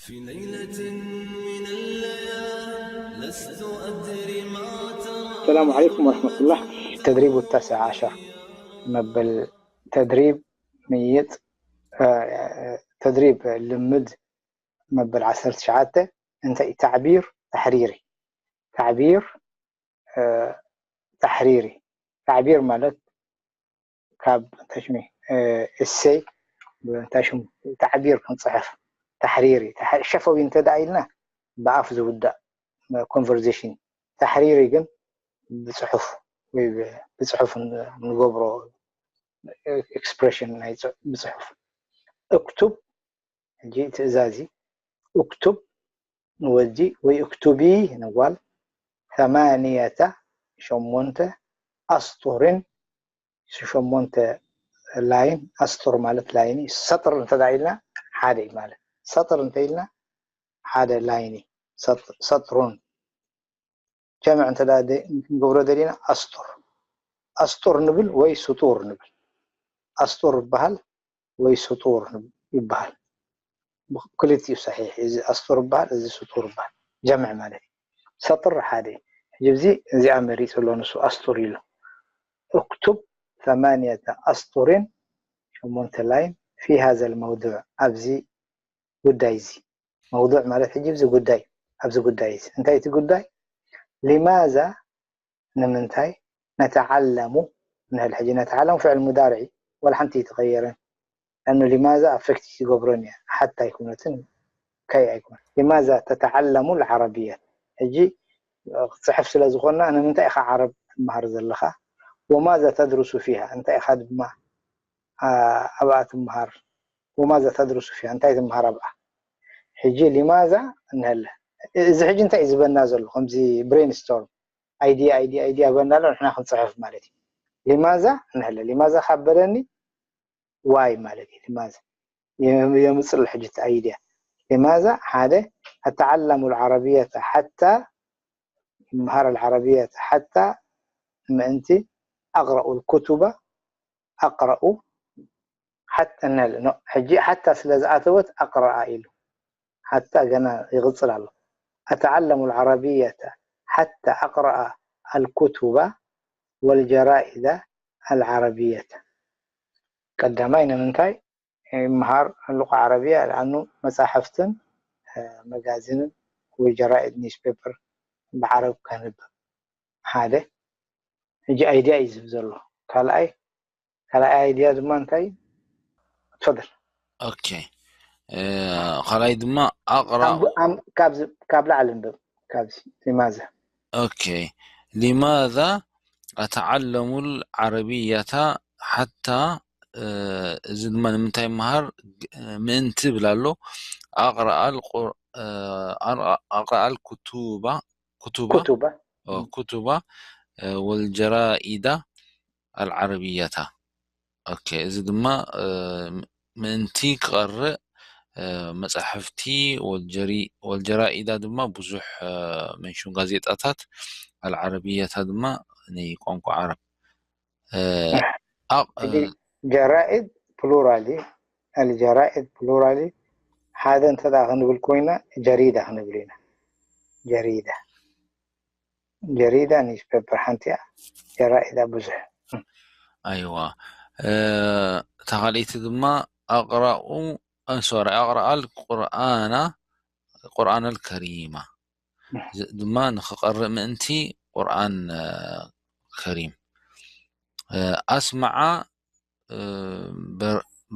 في ليلة من الليالي لست أدري ما ترى السلام عليكم ورحمة الله. التدريب التاسع عشر، መበል ተድሪብ ምይጥ ተድሪብ ልምድ መበል ዓሰርተ ትሽዓተ። እንታይ እዩ? ተዕቢር ተሕሪሪ። ተዕቢር ተሕሪሪ። ተዕቢር ማለት ካብ እንታይ ሽሙ እሰይ እንታይ ሽሙ ተዕቢር ክንፅሕፍ ተሕሪሪ። ሸፈዊ እንተ ደኣ ኢልና ብኣፍ ዝውዳእ ኮንቨርሴሽን። ተሕሪሪ ግን ብፅሑፍ ወይ ብፅሑፍ ንገብሮ ኤክስፕሬሽን ናይ ብፅሑፍ። እክቱብ ሕጂ ትእዛዝ እዩ። እክቱብ ንወዲ ወይ እክቱቢ ንጓል ثمانية ሸሞንተ ኣስጡርን ሸሞንተ ላይን። ኣስጡር ማለት ላይን እዩ። ሰጥር እንተ ኢልና ሓደ እዩ ማለት። ሰጥር እንተ ኢልና ሓደ ላይን እዩ። ሰጥሩን ጀምዕ እንተ ክንገብሮ ደሊና ኣስጡር ኣስጡር ንብል ወይ ስጡር ንብል። ኣስጡር ይበሃል ወይ ስጡር ይበሃል። ክልቲኡ ሰሒሕ። እዚ ኣስጡር ይበሃል፣ እዚ ስጡር ይበሃል። ጀምዕ ማለት እዩ። ሰጥር ሓደ እዩ። ሕጂ እዚ እዚኣ መሪፁ ኣሎ ንሱ ኣስጡር ኢሉ። እክቱብ ثمانية ኣስጡርን ሸሞንተ ላይን في هذا الموضوع ኣብዚ ጉዳይ እዚ። መውዱዕ ማለት ሕጂ እዚ ጉዳይ ኣብዚ ጉዳይ እዚ እንታይ እቲ ጉዳይ? لماذا ንምንታይ نتعلم ንብል ሕጂ نتعلم ፍዕል ሙዳርዒ ወላ ሓንቲ ይተቐየረን። لأنه لماذا ኣፌክት ይገብረን እያ ሓታ ኣይኮነትን ከይ ኣይኮነ لماذا تتعلم العربية ሕጂ ክፅሕፍ ስለ ዝኾንና ንምንታይ ኢኻ ዓረብ ትመሃር ዘለኻ? وماذا تدرس فيها እንታይ ኢኻ ድማ ኣብኣ ትመሃር? وماذا تدرس فيها እንታይ ትመሃር ኣብኣ? ሕጂ لماذا እንሀለ እዚ ሕጂ እንታይ እዩ ዝበና ዘሎ? ከምዚ ብሬንስቶርም ኣይድያ ኣይድያ ኣይድያ በና ኣሎ ንሕና ክንፅሕፍ ማለት እዩ። لماذا እንሀለ لماذا ካብ በለኒ ዋይ ማለት እዩ። لماذا የምፅእ ኣሎ ሕጂ እቲ ኣይድያ لماذا ሓደ أتعلم العربية حتى ይመሃር العربية حتى ምእንቲ أقرأ الكتب أقرأ حتى እንሀለ ሕጂ ሓታ ስለ ዝኣተወት ኣቅረኣ ኢሉ ሓታ ገና ይቕፅል ኣሎ። أتعلم العربية حتى أقرأ الكتب والجرائد العربية ቀዳማይ ንምንታይ ይመሃር ሉቃ ዓረብያ? لأنه መፃሕፍትን መጋዚንን ወይ ጀራኢድ ኒውስፔፐር ብዓረብ ከንብብ ሓደ። ሕጂ ኣይድያ እዩ ዝብ ዘሎ ካልኣይ ካልኣይ ኣይድያ ድማ እንታይ እዩ? ትፈድል ኦኬ ካልኣይ ድማ ኣቕራኡ ካብ ላዕሊ ንብብ ካብዚ ሊማዘ ኦኬ لماذا أتعلم العربية حتى እዚ ድማ ንምንታይ ይመሃር ምእንቲ ይብል ኣሎ أقرأ الكتب كتب كتب كتب والجرائد العربية ኦኬ እዚ ድማ ምእንቲ ክቐርእ መፃሕፍቲ ወልጀራኢዳ ድማ ብዙሕ መንሹን ጋዜጣታት ኣልዓረብያታ ድማ ንቋንቋ ዓረብ ጀራኢድ ፕሉራል ኣልጀራኢድ ፕሉራል ሓደ እንተ ክንብል ኮይና ጀሪዳ ክንብል ኢና ጀሪዳ ጀሪዳ ኒውስፔፐር ሓንቲ እያ ጀራኢዳ ብዙሕ ኣይዋ እታ ካልኣይቲ ድማ ኣቕራኡ ሶሪ ኣቕራኣል ቁርኣና ቁርኣን ኣልከሪማ ድማ ንክቐርእ ምእንቲ ቁርኣን ከሪም ኣስመዓ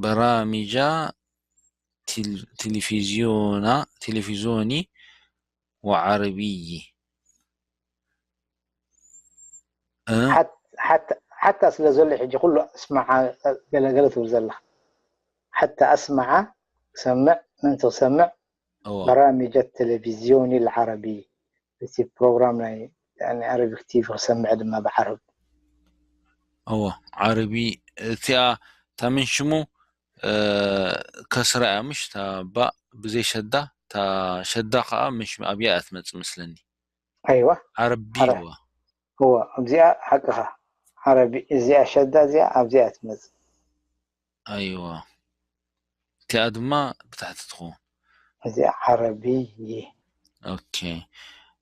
በራሚጃ ቴሌፊዝዮና ቴሌፊዝዮኒ ወዓረብዪ ሓታ ስለ ዘሎ ሕጂ ኩሉ ኣስመዓ ገለገለ ትብል ዘላ ሓታ ኣስመዓ ክሰምዕ ምእንቲ ክሰምዕ በራሚጀት ቴሌቪዝዮኒ ልዓረቢ እቲ ፕሮግራም ናይ ኣረቢክ ቲቪ ክሰምዕ ድማ ብዓረብ እዎ ዓረቢ እቲኣ እታ ምን ሽሙ ከስራ እያ ምሽ እታ ባእ ብዘይ ሸዳ እታ ሸዳ ከዓ ምሽ ኣብያ እያ ትመፅእ መስለኒ ኣይዋ ዓረቢ ዓረ- እዋ እዎ ኣብዚኣ ሓቅኻ ዓረቢ እዚኣ ሸዳ እዚኣ ኣብዚኣ ትመፅእ ኣይዋ እቲኣ ድማ ብታሕቲ ትኸውን እዚ ዓረብይ ኦኬ።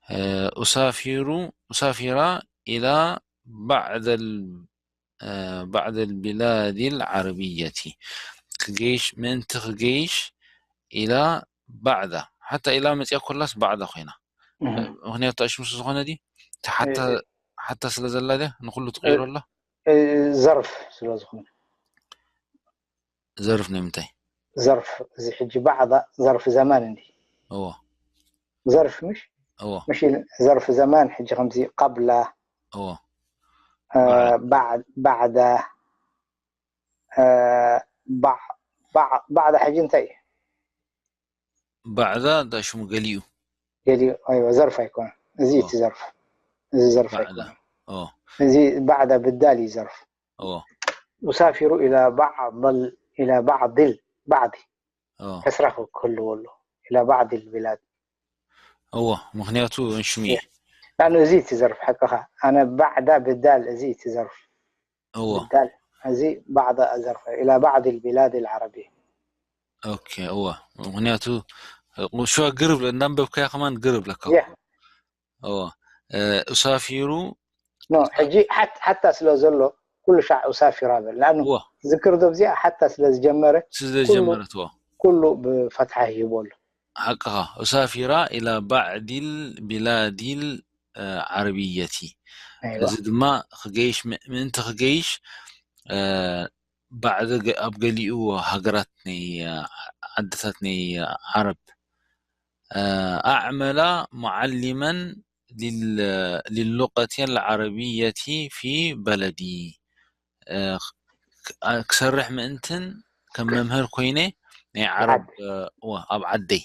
እ፣ ኡሳፊሩ ኡሳፊራ ኢላ ባዕደል እ፣ ባዕደል ቢላዲል ዓረብየቲ ክገይሽ ምእንቲ ክገይሽ ኢላ ባዕዳ ሓታ ኢላ መፅያ ኮላስ ባዕዳ ኮይና። ምክንያቱ ኣሽሙ ስለዝኾነ ድዩ? እቲ ሓታ ሓታ ስለ ዘላ ድያ ንኩሉ ትቕይሮ ኣላ? ዘርፍ ስለ ዝኾነ ዘርፍ ናይ ምንታይ? ዘርፍ እዚ ሕጂ ባዕዳ ዘርፍ ዘማን እንዲ እዎ ዘርፍ ምሽ እዎ ምሽ ዘርፍ ዘማን ሕጂ ከምዚ ቀብላ እዎ እ፣ ባዕ- ባዕዳ እ፣ ባዕ- ባዕ- ባዕዳ ሕጂ እንታይ እዩ? ባዕዳ እንታይ ሽሙ ገሊኡ ገሊኡ ኣይወ ዘርፍ ኣይኮነ። እዚ እቲ ዘርፍ እዚ ዘርፍ ባዕዳ ኣይኮነ። እዎ እዚ ባዕዳ ብዳል እዩ ዘርፍ። እዎ ኡሳፊሩ ኢላ ባዕል ኢላ ባዕል ባዕዲ እዎ ከስራ ክህልዎ ኣሎ ኢላ ባዕዲ ብላድ እዎ ምክንያቱ ሽሙ እዩ ላኑ እዚ እቲ ዘርፍ ሓቅኻ ኣነ ባዕዳ ብዳል እዚ እቲ ዘርፍ እዎ ብዳል እዚ ባዕዳ ዘርፍ ኢላ ባዕዲ ብላድ ዓረብያ ኦኬ እዎ ምክንያቱ ቁሾ ግርብ እንዳንበብካያ ከማን ግርብ ለካ ያ እዎ እ፣ ኡሳፊሩ ኖ ሕጂ ሓት- ሓታ ስለ ዘሎ ኩሉ ሻዕ ኡሳፊራ በል ላኑ እዎ ዝክር ዶ እዚኣ ሓታ ስለ ዝጀመረ ስለ ዝጀመረት እዎ ኩሉ ብፈትሓ ይህቦ ኣሎ ሓቅኻ ኡሳፊራ ኢላ ባዕዲል ቢላዲል እ፣ ዓረብየቲ ኣይዋ እዚ ድማ ክገይሽ ም- ምእንቲ ክገይሽ እ፣ ባዕዲ ገ- ኣብ ገሊኡ ሃገራት ናይ እ፣ ዓድታት ናይ እ፣ ዓረብ እ፣ ኣዕመላ ሙዓሊመን ሊል- ሊሉቀት ልዓረብየቲ ፊ በለዲ እ፣ ክ- እ፣ ክሰርሕ ምእንትን ከም መምህር ኮይነ ናይ ዓረብ እ፣ እዋ፣ ኣብ ዓደይ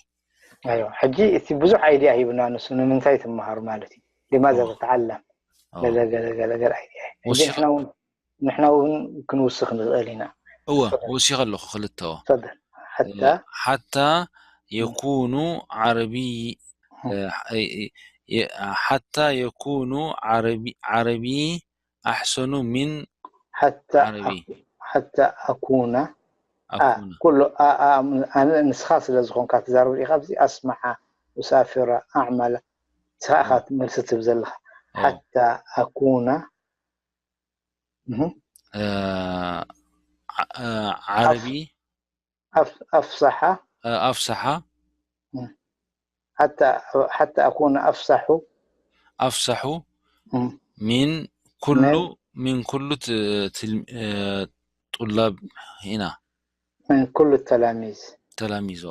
ኣይዋ ሕጂ እቲ ብዙሕ ኣይድያ ሂብና ንሱ ንምንታይ ትመሃር ማለት እዩ ሊማዛ እዋ፣ ተተዓለም እዋ። ገለ ገለ ገለ ገለ ኣይድያ እዩ። ሕጂ ወሲኸ- ንሕና እውን ንሕና እውን ክንውስኽ ንኽእል ኢና እወ ወሲኸ ኣለኹ ክልተ እወ ፈደል ሓታ ሓታ የኩኑ ዓረቢ እ፣ እ፣ እ፣ ሓታ የኩኑ ዓረቢ ዓረቢ ኣሕሰኑ ሚን ሓታ ዓረቢ ሓታ ኣኩና ኣ ኣኩና ኩሉ ኣ- ኣ- ኣነ ንስኻ ስለ ዝኾንካ ትዛረብ ኢኻ ኣብዚ ኣስማዓ ኡሳፊራ ኣዕመላ ንስኻ ኢኻ መልሲ ትህብ ዘለኻ ኦ፣ ሓታ ኣኩና እህ፣ እ፣ ዓ- እ፣ ዓረቢ ኣፍ- ኣፍሳሓ እ፣ ኣፍሰሓ ሓታ ሓታ ኣኩና ኣፍሳሑ ኣፍሰሑ እም፣ ሚን ኩሉ ምን ሚን ኩሉ ት- ትል- እ፣ ጡላብ ኢና ምን ኩሉ ተላሚዝ ተላሚዞ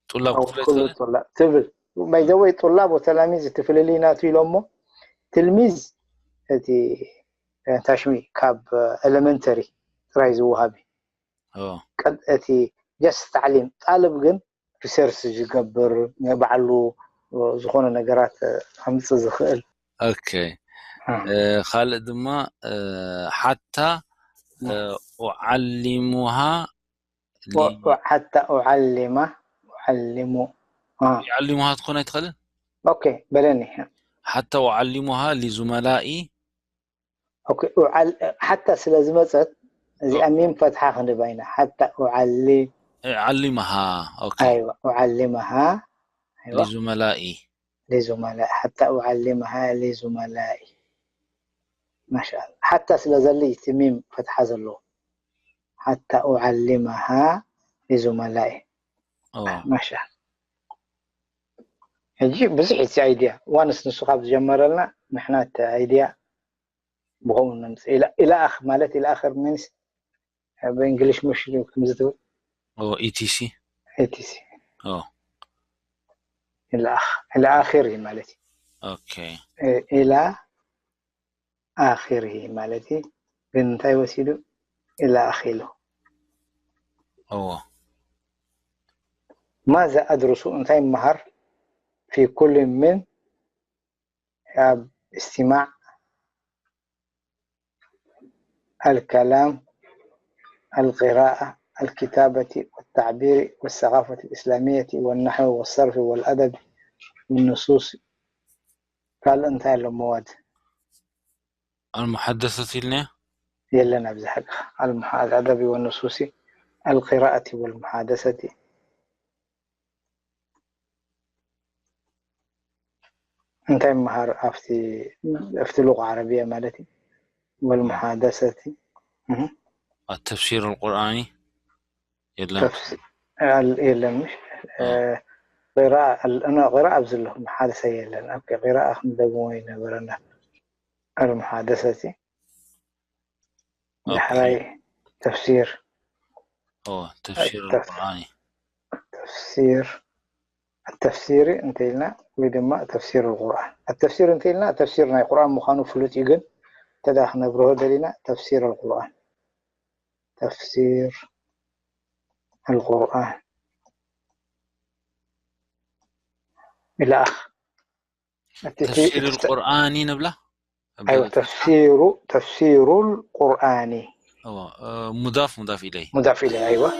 ጡላብ ኣው ክትፍለ ኩሉ ትኽእል ጡላብ ትብል ባይዘወይ ጡላብ ወተላሚዝ እቲ ፍልልይ ናቱ ኢሎሞ ትልሚዝ እቲ ታሽሚ ካብ ኤሌመንተሪ ጥራይ ዝወሃብ እዩ። ኦ፣ ቀድ- እቲ ጀስት ታዕሊም ጣልብ ግን ሪሰርች ዝገብር ባዕሉ ዝኾነ ነገራት ኣምፅእ ዝኽእል ኦኬ እ፣ ካልእ ድማ እ፣ ሓታ እ፣ ኡዓሊሙሃ ሊ- ሓታ ኡዓሊማ ኡዓሊሙ አ፣ ይዓሊሙሃ ትኾን ኣይትኽእልን ኦኬ በለኒ ሓታ ኡዓሊሙሃ ሊዙመላኢ ኦኬ ኡዓል- ሓታ ስለ ዝመፀት እዚኣ ሚም ፈትሓ ክንባ ኢና ሓታ ኡዓሊ ዓሊመሃ ኦኬ ኣይዋ ኡዓሊመሃ ኣይዋ ሊዙመላኢ ሊዙመላኢ ሓታ ኡዓሊመሃ ሊዙመላኢ ማሻኣላ ሓታ ስለ ዘሊ እቲ ሚም ፈትሓ ዘለዎ ሓታ ኡዓሊመሃ ሊዙመላኢ ኦ፣ ማሻ ሕጂ ብዙሕ እቲ ኣይድያ ዋንስ ንሱ ካብ ዝጀመረልና ንሕና እቲ ኣይድያ ብኸምኡ ነምፅእ ኢላ ኢላ ኣኽ ማለት ኢላ ኣኽር ሚንስ ብእንግሊሽ ምሽ ከምዚ ትብል ኦ ኢቲሲ ኤቲሲ ኦ ኢላ ኣኽ ኢላ ኣኺር እዩ ማለት እዩ ኦኬ እ- ኢላ ኣኺር እዩ ማለት እዩ ግን እንታይ ወሲዱ ኢላ ኣኺሉ እዎ ማዛ ኣድርሱ እንታይ ይመሃር ፊ ኩል ምን ኣብ እስትማዕ الكلام القراءة الكتابة والتعبير والثقافة الإسلامية والنحو والصرف والأدب والنصوص ካልእ እንታይ ኣሎ መዋድ المحدثة ኢልና የለን ኣብዚ ሓቂ المح- الأدب والنصوص القراءة والمحادثة እንታይ ምሃር ኣብቲ ኣብቲ ሉغة ዓረብያ ማለት እዩ። والمحادثة التفسير القرآني የለን። የለን ምሽ ቂራእ ኣብዚ ኣለኹ መሓደሰ የለን። ኣብ ቂራእ ክንደግሞ ይነበረና። المحادثة ዳሕራይ ተፍሲር ተፍሲር ቁርኣኒ ተፍሲር ተፍሲሪ እንተኢልና ወይ ድማ ተፍሲር ቁርኣን ተፍሲር እንተኢልና ተፍሲር ናይ ቁርኣን ምዃኑ ፍሉጥ እዩ። ግን እንተ ክነብርሆ ደሊና ተፍሲር ቁርኣን ተፍሲር القرآن إلى آخر ተፍሲር ቁርኣኒ ንብላ أيوة تفسير تفسير القرآن ሙዳፍ ሙዳፍ ኢለይ مضاف إليه أيوة